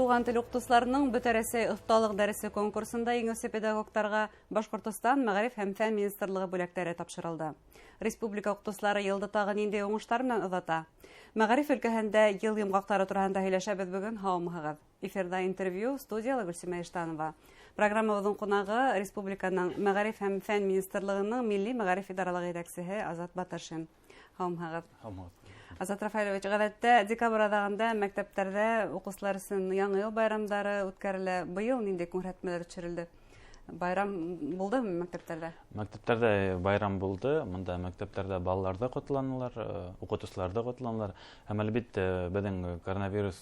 Туған тел уҡытыусыларының Бөтә Рәсәй оҫталыҡ дәресе конкурсында еңеүсе педагогтарға Башҡортостан Мәғариф һәм фән министрлығы бүләктәре тапшырылды. Республика уҡытыусылары йылды тағы ниндәй уңыштар менән оҙата? Мәғариф өлкәһендә йыл йомғаҡтары тураһында һөйләшәбеҙ бөгөн. Һаумыһығыҙ! Эфирҙа интервью, студияла Гөлсимә Иштанова. Программабыҙҙың ҡунағы республиканың Мәғариф һәм фән министрлығының Милли мәғариф идаралығы етәксеһе Азат Батыршин. Һаумыһығыҙ! Һаумыһығыҙ! Азат Рафаэлович, ғәҙәттә декабрь аҙағында мәктәптәрҙә уҡыусылар өсөн яңы йыл байрамдары үткәрелә. Быйыл ниндәй күрһәтмәләр төшөрөлдө? Байрам булдымы мәктәптәрҙә? Мәктәптәрҙә байрам булды. Бында мәктәптәрҙә балалар ҙа ҡотланылар, уҡытыусылар ҙа ҡотланылар. Һәм, әлбиттә, беҙҙең коронавирус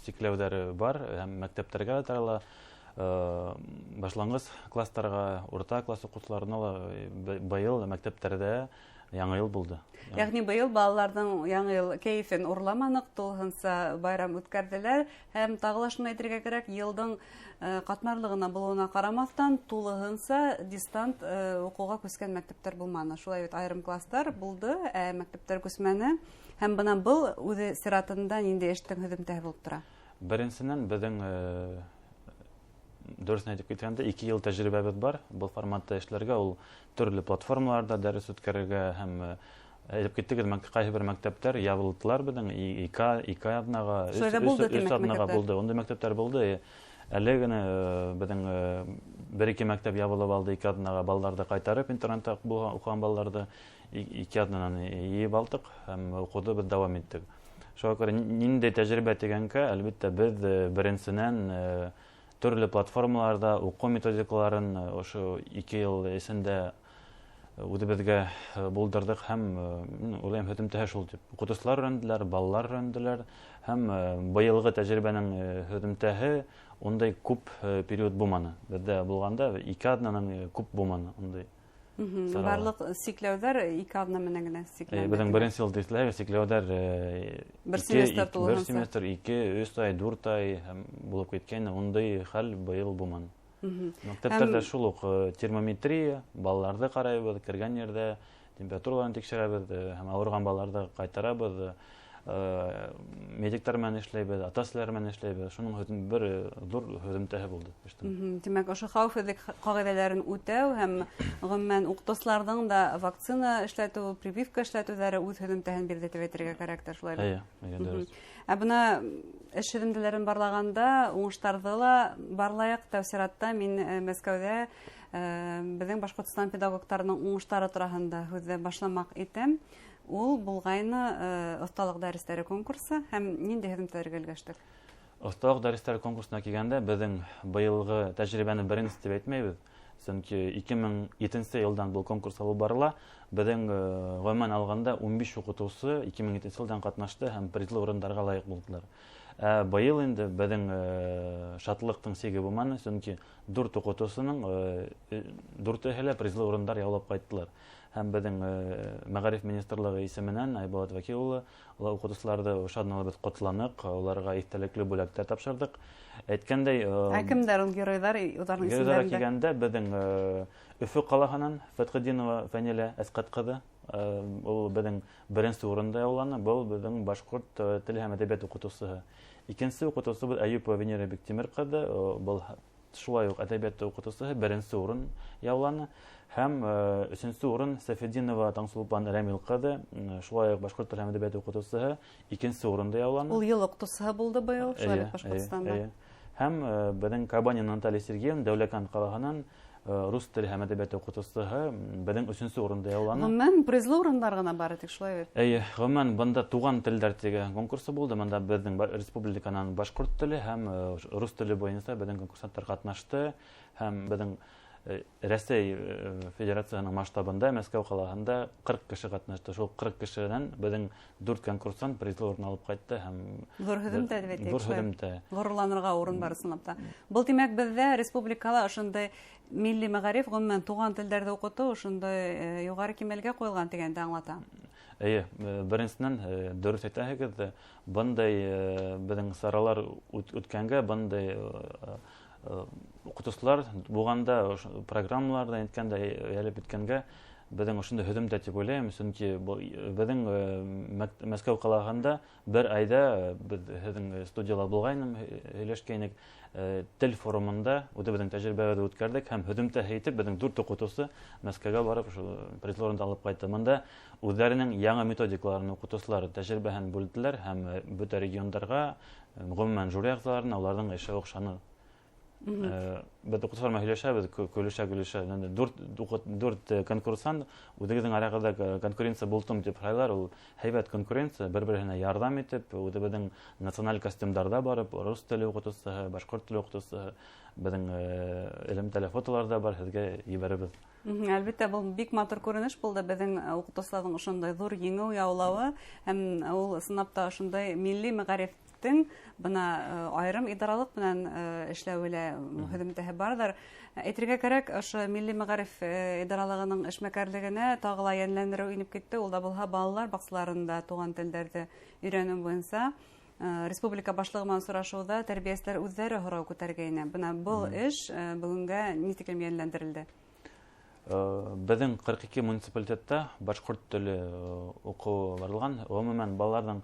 сикләүҙәре бар, һәм мәктәптәргә лә тарала. Башланғыс кластарға, урта класс уҡыусыларына ла быйыл мәктәптәрҙә яңы йыл булды. Йәғни быйыл балаларҙың яңы йыл кәйефен урламаныҡ, тулыһынса байрам үткәрҙеләр. Һәм тағы ла шуны әйтергә кәрәк, йылдың ҡатмарлығына булыуына ҡарамаҫтан, тулыһынса дистант уҡыуға күскән мәктәптәр булманы. Шулай бит, айырым кластар булды, ә мәктәптәр күсмәне. Һәм бына был үҙе сиратында ниндәй эштең һөҙөмтәһе булып тора? Беренсенән, беҙҙең, дөрөҫөн әйтеп киткәндә, 2 йыл тәжрибәбеҙ бар. Был форматта эшләргә, ул төрлө платформаларҙа дәрес үткәрергә һәм, әйтеп киттегеҙ, ҡайһы бер мәктәптәр ябылдылар беҙҙең, ике аҙнаға, Шулай ҙа булды, өс тимәк, аҙнаға мәктәптәр. булды. Ундай мәктәптәр булды. Әле генә, беҙҙең, бер-ике мәктәп ябылып алды, 2 аҙнаға балаларҙы ҡайтарып, интернатта уҡыған балаларҙы 2 аҙнанан йыйып алдыҡ һәм уҡыуҙы беҙ дауам иттек. Шуға күрә ниндәй тәжрибә тигәнгә, әлбиттә, беҙ, беренсенән, төрлө платформаларҙа уҡыу методикаларын, ошо 2 йыл эсендә үҙебеҙгә, булдырҙыҡ һәм, мин уйлайым, һөҙөмтәһе шул тип. Уҡытыусылар өйрәнделәр, балалар өйрәнделәр һәм, быйылғы тәжрибәнең, һөҙөмтәһе ундай күп, период булманы. Беҙҙә булғанда 2 аҙнанан, күп булманы ундай саралар. Барлыҡ сикләүҙәр 2 аҙна менән генә сикләнде. Беҙҙең беренсе йыл тиҫләһәгеҙ, сикләүҙәр, Бер семестр бер тулыһынса. семестр, 2, 3 ай, 4 ай һәм булып киткәйне, ундай хәл быйыл булманы. Мәктәптәрҙә шул уҡ, термометрия, балаларҙы ҡарайбыҙ, кергән ерҙә температураларын тикшерәбеҙ, һәм ауырыған балаларҙы ҡайтарабыҙ, медиктар менән эшләйбеҙ, ата-әсәләр менән эшләйбеҙ. Шуның бер, ҙур һөҙөмтәһе булды эштең. Тимәк, ошо хәүефһеҙлек ҡағиҙәләрен үтәү һәм ғөмүмән уҡытыусыларҙың да вакцина эшләтеү, прививка эшләтеүҙәре үҙ һөҙөмтәһен бирҙе тип әйтергә кәрәктер, шулай бит? Эйе, эйе, дөрөҫ. Ә бына эш һөҙөмтәләрен барлағанда уңыштарҙы ла барлайыҡ. Тәү сиратта мин, Мәскәүҙә, беҙҙең Башҡортостан педагогтарының уңыштары тураһында һүҙҙе башламаҡ итәм. Ул булғайны, оҫталыҡ дәрестәре конкурсы һәм ниндәй һөҙөмтәләргә өлгәштек? Оҫталыҡ дәрестәре конкурсына килгәндә, беҙҙең быйылғы тәжрибәне беренсе тип әйтмәйбеҙ. Сөнки ике мең етенсе йылдан был конкурс алып барыла. Беҙҙең, ғөмүмән алғанда ун биш уҡытыусы ике мең етенсе йылдан ҡатнашты һәм призлы урындарға лайыҡ булдылар. Быйыл инде беҙҙең, шатлыҡтың сиге булманы, сөнки дүрт уҡытыусының, дүртеһе лә призлы урындар яулап ҡайттылар. Һәм беҙҙең, Мәғариф министрлығы исеменән Айбулат Вәкил улы улар уҡытыусыларҙы ошо беҙ ҡотланыҡ, уларға иҫтәлекле бүләктәр тапшырҙыҡ. Әйткәндәй, Ә кемдәр ул геройҙар, уларҙың геройҙарға исемдәрен дә? килгәндә, беҙҙең, Өфө ҡалаһынан Фәтхетдинова Фәнилә Әсҡәт ҡыҙы, ул беҙҙең беренсе урында яуланы, был беҙҙең башҡорт, теле һәм әҙәбиәт уҡытыусыһы. Икенсе уҡытыусыбыҙ Әйүпова Венера Биктимер ҡыҙы, был шулай уҡ әҙәбиәт уҡытыусыһы, беренсе урын яуланы. Һәм, өсөнсө урын Сәфетдинова Таңсулпан Рәмил ҡыҙы, шулай уҡ башҡорт теле һәм әҙәбиәт уҡытыусыһы, икенсе урынды яуланы. Ул йыл уҡытыусыһы булды быйыл, шулай Эйе, бит, Башҡортостанда. эйе, эйе. Һәм, беҙҙең Кабанина Наталья Сергеевна Дәүләкән ҡалаһынан, рус теле һәм әҙәбиәте уҡытыусыһы, беҙҙең өсөнсө урынды яуланы. Ғөмүмән, призлы урындар ғына бары тик, шулай бит? Эйе, ғөмүмән, бында туған телдәр тигән конкурсы булды. Бында беҙҙең республиканан башҡорт теле һәм, рус теле буйынса беҙҙең конкурсанттар ҡатнашты. Һәм беҙҙең, Рәсәй, Федерацияһының масштабында Мәскәү ҡалаһында 40 кеше ҡатнашты. Шул 40 кешенән беҙҙең 4 конкурсант призлы урын алып ҡайтты һәм Ҙур һөҙөмтә тип әйтәйек, ҙур шулай. һөҙөмтә. Ғорурланырға урын бар ысынлап та. Был тимәк, беҙҙә республикала ошондай милли мәғариф, ғөмүмән туған телдәрҙе уҡытыу ошондай, юғары кимәлгә ҡуйылған тигәнде аңлата. Эйе, беренсенән, дөрөҫ әйтәһегеҙ, бындай, беҙҙең саралар үткәнгә, бындай, уҡытыусылар булғанда, ошо программаларҙа әйткәндә, йәлеп иткәнгә, Беҙҙең ошондай һөҙөмтә тип уйлайым, сөнки беҙҙең Мәскәү ҡалаһында бер айҙа беҙ һеҙҙең студияла булғайным, һөйләшкәйнек, тел форумында үҙебеҙҙең тәжрибәбеҙҙе үткәрҙек һәм һөҙөмтәһе итеп беҙҙең 4 уҡытыусы Мәскәүгә барып шул призлы урынды алып ҡайтты. Бында үҙҙәренең яңы методикаларын уҡытыусылар тәжрибәһен бүлделәр һәм бөтә региондарға, ғөмүмән, жюри ағзаларына уларҙың эше оҡшаны. Беҙ уҡытыусылар менән һөйләшәбеҙ, көлөшә-көлөшә. Дүрт конкурсант, үҙегеҙҙең арағыҙҙа конкуренция булдым тип һорайлар. Ул һәйбәт конкуренция, бер-береһенә ярҙам итеп, үҙебеҙҙең националь костюмдарҙа барып, рус теле уҡытыусыһы, башҡорт теле уҡытыусыһы, беҙҙең элемтәле фотолар ҙа бар, һеҙгә ебәрербеҙ. Әлбиттә, был бик матур күренеш булды, беҙҙең уҡытыусыларҙың ошондай ҙур еңеү яулауы, һәм ул ысынлап та ошондай милли мәғарифтең бына айырым идаралыҡ менән эшләүе лә һөҙөмтәһе барҙыр. Әйтергә кәрәк, ошо милли мәғариф идаралығының эшмәкәрлегенә тағы ла йәнләндереү инеп китте. Ул да булһа балалар баҡсаларында туған телдәрҙе өйрәнеү буйынса. Республика башлығы менән осрашыуҙа тәрбиәселәр үҙҙәре һорау күтәргәйне. Бына был эш бөгөнгә ни тиклем йәнләндерелде? Беҙҙең 42 муниципалитетта башҡорт теле уҡыуы барылған. Ғөмүмән, балаларҙың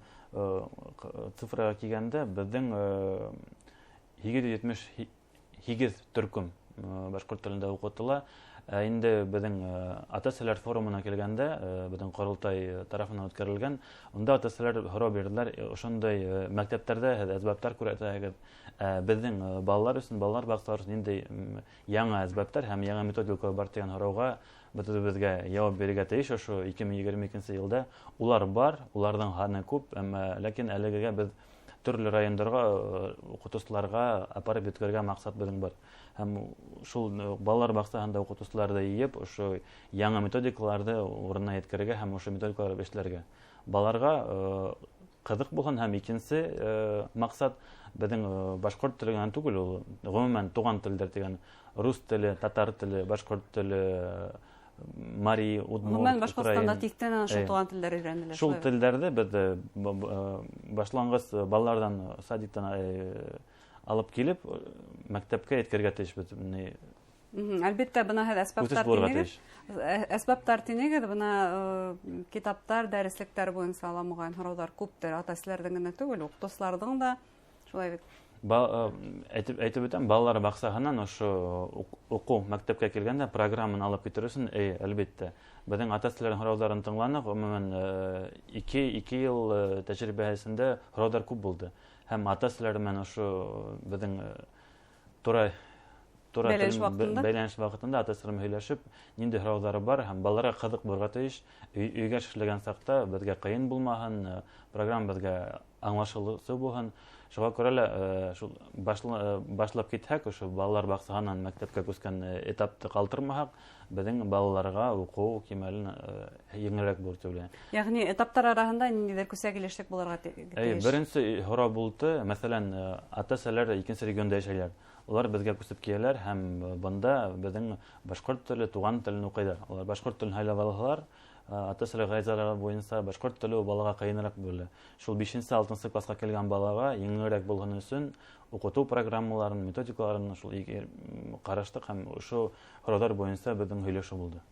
цифраға килгәндә беҙҙең 878 төркөм башҡорт телендә уҡытыла. Инде беҙҙең ата-әсәләр форумына килгәндә, беҙҙең ҡоролтай тарафынан үткәрелгән, унда ата-әсәләр һорау бирҙеләр, ошондай мәктәптәрҙә һеҙ әсбаптар күрһәтәһегеҙ. Беҙҙең балалар өсөн, балалар баҡсалары өсөн ниндәй яңы әсбаптар һәм яңы методика бар тигән һорауға беҙ үҙебеҙгә яуап бирергә тейеш. Ошо ике мең егерме икенсе йылда улар бар, уларҙың һаны күп, әммә ләкин әлегегә беҙ төрлө райондарға уҡытыусыларға апарып еткерергә маҡсат беҙҙең бар. Һәм шул балалар баҡсаһында уҡытыусыларҙы йыйып, ошо яңы методикаларҙы урынына еткерергә һәм ошо методикаларҙы эшләргә. Балаларға ҡыҙыҡ булһын. Һәм икенсе маҡсат беҙҙең башҡорт теле генә түгел, ул ғөмүмән туған телдәр тигән рус теле, татар теле, башҡорт теле, мари, удмурт, Ғөмүмән, Башҡортостанда украин. тиҫтәнән ашыу туған телдәр өйрәнелә, Шул шулай бит? телдәрҙе беҙ башланғыс балаларҙан, садиктан алып килеп, мәктәпкә еткерергә тейешбеҙ. Әлбиттә, бына һеҙ әсбаптар Үҫеш булырға тинегеҙ. тейеш. Әсбаптар тинегеҙ, бына китаптар, дәреслектәр буйынса ла моғайын һорауҙар күптер. Ата-әсәләрҙең генә түгел, уҡытыусыларҙың да шулай бит. Әйтеп үтәм, балалар баҡсаһынан ошо уҡыу мәктәпкә килгәндә программаны алып китер өсөн, әлбиттә, беҙҙең ата-әсәләрҙең һорауҙарын тыңланыҡ. Ғөмүмән, ике йыл тәжрибәһендә һорауҙар күп булды. Һәм ата-әсәләр менән ошо беҙҙең тура Бәйләнеш телем, ваҡытында? бәйләнеш ваҡытында ата-әсәләр менән һөйләшеп, ниндәй һорауҙары бар һәм балаларға ҡыҙыҡ булырға тейеш. Өйгә эшләгән саҡта беҙгә ҡыйын булмаһын, программа беҙгә аңлашылыусы булһын. Шуға күрә лә шул башлап китһәк, ошо балалар баҡсаһынан мәктәпкә күскән этапты ҡалдырмаһаҡ, беҙҙең балаларға уҡыу кимәлен еңелерәк булыр тип уйлайым. Йәғни этаптар араһында ниндәйҙер күсә килешлек булырға тейеш? Беренсе һорау булды, мәҫәлән, ата-әсәләр икенсе регионда йәшәйләр. Улар беҙгә күсеп киләләр һәм бында беҙҙең башҡорт теле, туған телен уҡыйҙар. Улар башҡорт телен һайлап алһалар, ата-әсәләр ғаризалары буйынса башҡорт теле балаға ҡыйыныраҡ була. Шул бишенсе, алтынсы класҡа килгән балаға еңелерәк булһын өсөн уҡытыу программаларын, методикаларын шул ҡараштыҡ һәм ошо һорауҙар буйынса беҙҙең һөйләшеү булды.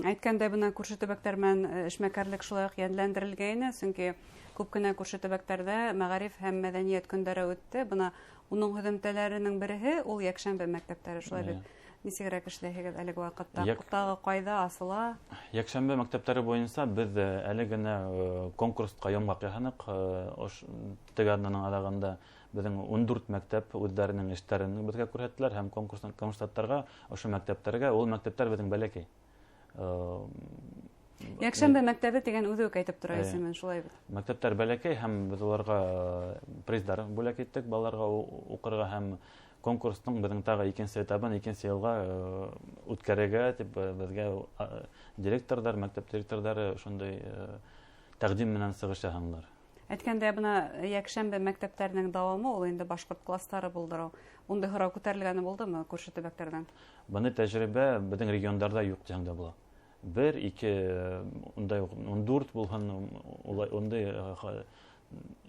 Әйткәндәй, бына күрше төбәктәр менән эшмәкәрлек шулай уҡ йәнләндерелгәйне, сөнки күп кенә күрше төбәктәрҙә мәғариф һәм мәҙәниәт көндәре үтте. Бына уның һөҙөмтәләренең береһе ул йәкшәмбе мәктәптәре, шулай бит. Нисегерәк эшләйһегеҙ әлеге ваҡытта? Тағы ҡайҙа асыла? Йәкшәмбе мәктәптәре буйынса беҙ әле генә конкурсҡа йомғаҡ яһаныҡ. Теге аҙнаның аҙағында беҙҙең ун дүрт мәктәп үҙҙәренең эштәрен беҙгә күрһәттеләр һәм конкурсанттарға ошо мәктәптәргә, ул мәктәптәр беҙҙең бәләкәй. Йәкшәмбе мәктәбе тигән үҙе үк әйтеп тора исемен, шулай бит. Мәктәптәр бәләкәй һәм беҙ уларға приздар бүләк иттек балаларға уҡырға һәм конкурстың беҙҙең тағы икенсе этабын икенсе йылға үткәрергә тип беҙгә директорҙар, мәктәп директорҙары ошондай тәҡдим менән сығыш яһанылар. Әйткәндәй, бына йәкшәмбе мәктәптәренең дауамы ул инде башҡорт кластары булдырыу. Ундай һорау күтәрелгәне булдымы күрше төбәктәрҙән? Бындай тәжрибә беҙҙең региондарҙа юҡ тиһәң дә була. Бер, ике, ундай юҡ, ун дүрт булһын, улай, ундай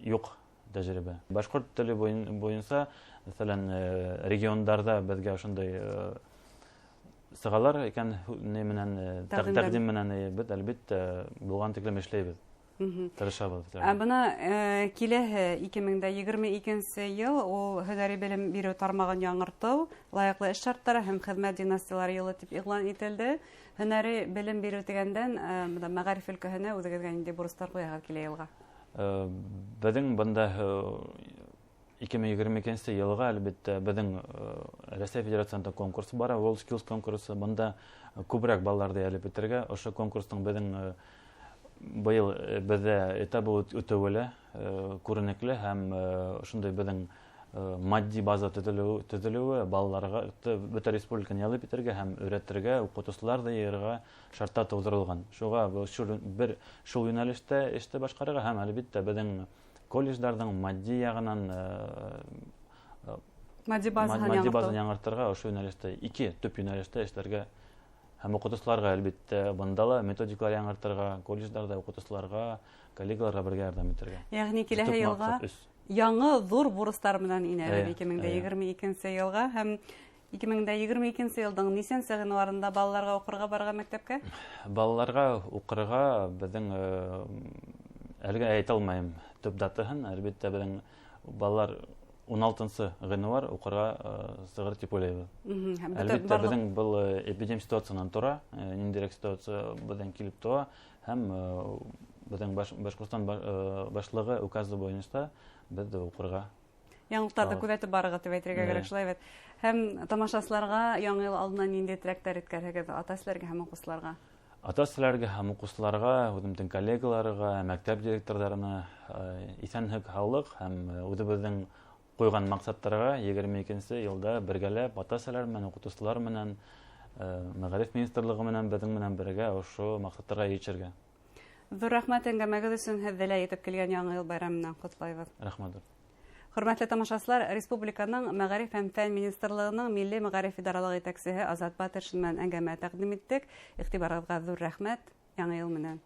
юҡ тәжрибә. Башҡорт теле буйынса, мәҫәлән, региондарҙа беҙгә ошондай Сығалар икән ни менән тәҡдим менән беҙ әлбиттә булған тиклем эшләйбеҙ. Тырышабыҙ. Ә бына киләһе 2022 йыл ул һөнәри белем биреү тармағын яңыртыу, лайыҡлы эш шарттары һәм хеҙмәт династиялары йылы тип иғлан ителде. Һөнәри белем биреү тигәндән бына мәғариф өлкәһенә үҙегеҙгә ниндәй бурыстар ҡуяһығыҙ килә йылға? Беҙҙең бында 2022 йылға әлбиттә беҙҙең Рәсәй Федерацияһында конкурс бара, World Skills конкурсы. Бында күберәк балаларҙы йәлеп итергә. Ошо конкурстың беҙҙең быйыл беҙҙә этабы үтеүе лә күренекле һәм ошондай беҙҙең матди база төҙөлөүе балаларға бөтә республиканы йәлеп итергә һәм өйрәтергә, уҡытыусыларҙы йыйырға шарттар тыуҙырылған. Шуға бер шул йүнәлештә эште башҡарырға һәм әлбиттә беҙҙең колледждарҙың матди яғынан матди базаһын яңыртырға, ошо йүнәлештә ике төп йүнәлештә эшләргә һәм уҡытыусыларға әлбиттә бында ла методикалар яңыртырға, колледждарҙа уҡытыусыларға, коллегаларға бергә ярҙам итергә. Йәғни киләһе йылға яңы ҙур бурыстар менән инәбеҙ 2022 йылға. Һәм 2022 йылдың нисәнсе ғинуарында балаларға уҡырға барырға мәктәпкә? Балаларға уҡырға беҙҙең әлегә әйтә алмайым төп датаһын. Әлбиттә беҙҙең балалар 16 ғинуар уҡырға сығыр тип уйлайбыҙ. Әлбиттә беҙҙең был эпидемия ситуациянан тора, ниндәйерәк ситуация беҙҙән килеп тыуа һәм беҙҙең Башҡортостан башлығы указы буйынса беҙ уҡырға. Яңылыҡтарҙы күҙәтеп барырға тип әйтергә кәрәк, шулай бит. Һәм тамашасыларға яңы йыл алдынан ниндәй теләктәр еткерһегеҙ ата-әсәләргә һәм уҡыусыларға? Ата-әсәләргә һәм уҡыусыларға, үҙемдең коллегаларға, мәктәп директорҙарына иҫәнлек, һаулыҡ һәм үҙебеҙҙең ҡуйған маҡсаттарға 22 йылда бергәләп ата-әсәләр менән, уҡытыусылар менән, мәғариф министрлығы менән беҙҙең менән бергә ошо маҡсаттарға етешергә. Ҙур рәхмәт әңгәмәгеҙ өсөн, һеҙҙе лә етеп килгән яңы йыл байрамы менән ҡотлайбыҙ. Рәхмәт. Хөрмәтле тамашасылар, Республиканың Мәғариф һәм фән министрлығының Милли мәғариф идаралығы етәксеһе Азат Батыршин менән әңгәмә тәҡдим иттек. Иғтибарығыҙға ҙур рәхмәт. Яңы йыл менән.